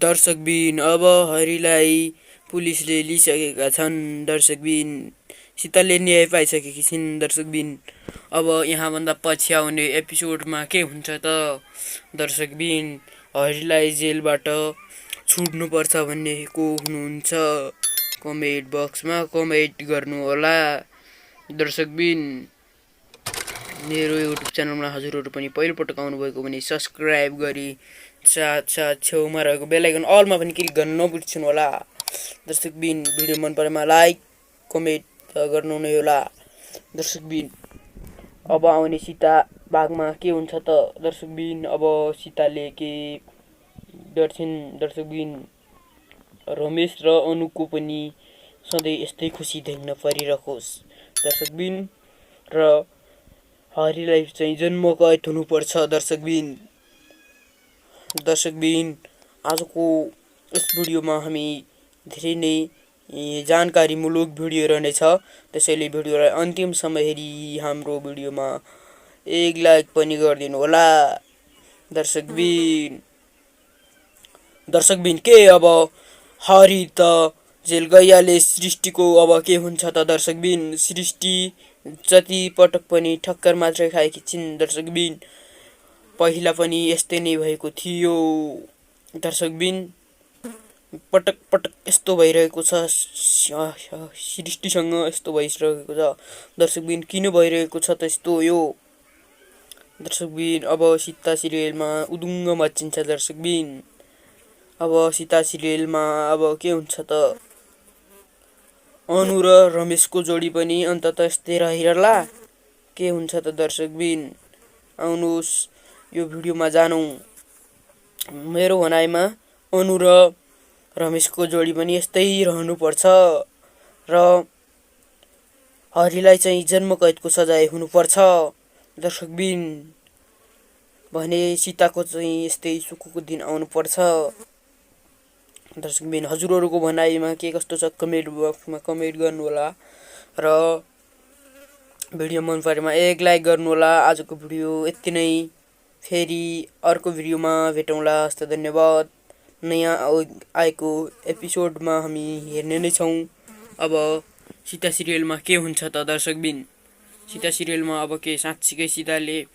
दर्शकबिन अब हरिलाई पुलिसले लिइसकेका छन्। दर्शकबिन सीताले न्याय पाइसकेकी छिन्। दर्शकबिन अब यहाँभन्दा पछि आउने एपिसोडमा के हुन्छ त दर्शकबिन हरिलाई जेलबाट छुट्नुपर्छ भन्ने को हुनुहुन्छ कमेन्ट बक्समा कमेन्ट गर्नुहोला। दर्शकबिन मेरो युट्युब च्यानलमा हजुरहरू पनि पहिलोपटक आउनुभएको भने सब्सक्राइब गरी साथ छेउमा रहेको बेल आइकन अलमा पनि क्लिक गर्न नबिर्सनु होला। दर्शकबिन भिडियो मन परेमा लाइक कमेन्ट गर्नु नै होला। दर्शकबिन अब आउने सीता भागमा के हुन्छ त दर्शकबिन अब सीताले के गर्छिन्। दर्शकबिन रमेश र अनुको पनि सधैँ यस्तै खुसी देख्न परिरहोस्। दर्शकबिन र हरिलाई चाहिँ जन्मकैद हुनुपर्छ। दर्शकबिन आजको यस भिडियोमा हामी धेरै नै जानकारीमूलक भिडियो रहनेछ, त्यसैले भिडियोलाई अन्तिमसम्म हेरी हाम्रो भिडियोमा एक लाइक पनि गरिदिनु होला। दर्शकबिन के अब हरि त जेल गइहाले, सृष्टिको अब के हुन्छ त दर्शकबिन सृष्टि जति पटक पनि ठक्कर मात्रै खाएकी छिन्। दर्शकबिन पहिला पनि यस्तै नै भएको थियो। दर्शकबिन पटक पटक यस्तो भइरहेको छ, सृष्टिसँग यस्तो भइरहेको छ। दर्शकबिन किन भइरहेको छ त यस्तो यो दर्शकबिन अब सीता सिरियलमा उदुङ्ग मचिन्छ। दर्शकबिन अब सीता सिरियलमा अब के हुन्छ त अनु र रमेशको जोडी पनि अन्तत यस्तै रहिरहला। के हुन्छ त दर्शकबिन आउनुहोस् यो भिडियोमा जानौँ। मेरो भनाइमा अनु र रमेशको जोडी पनि यस्तै रहनुपर्छ र हरिलाई चाहिँ जन्मकैदको सजाय हुनुपर्छ। दर्शकबिन भने सीताको चाहिँ यस्तै सुखको दिन आउनुपर्छ। दर्शकबिन हजुरहरूको भनाइमा के कस्तो छ कमेन्ट बक्समा कमेन्ट गर्नुहोला र भिडियो मन परेमा एक लाइक गर्नुहोला। आजको भिडियो यति नै, फेरि अर्को भिडियोमा भेटौँला। हस्त धन्यवाद। नयाँ आएको एपिसोडमा हामी हेर्ने नै छौँ अब सीता सिरियलमा के हुन्छ त दर्शकबिन। सीता सिरियलमा अब के साँच्चीकै सीताले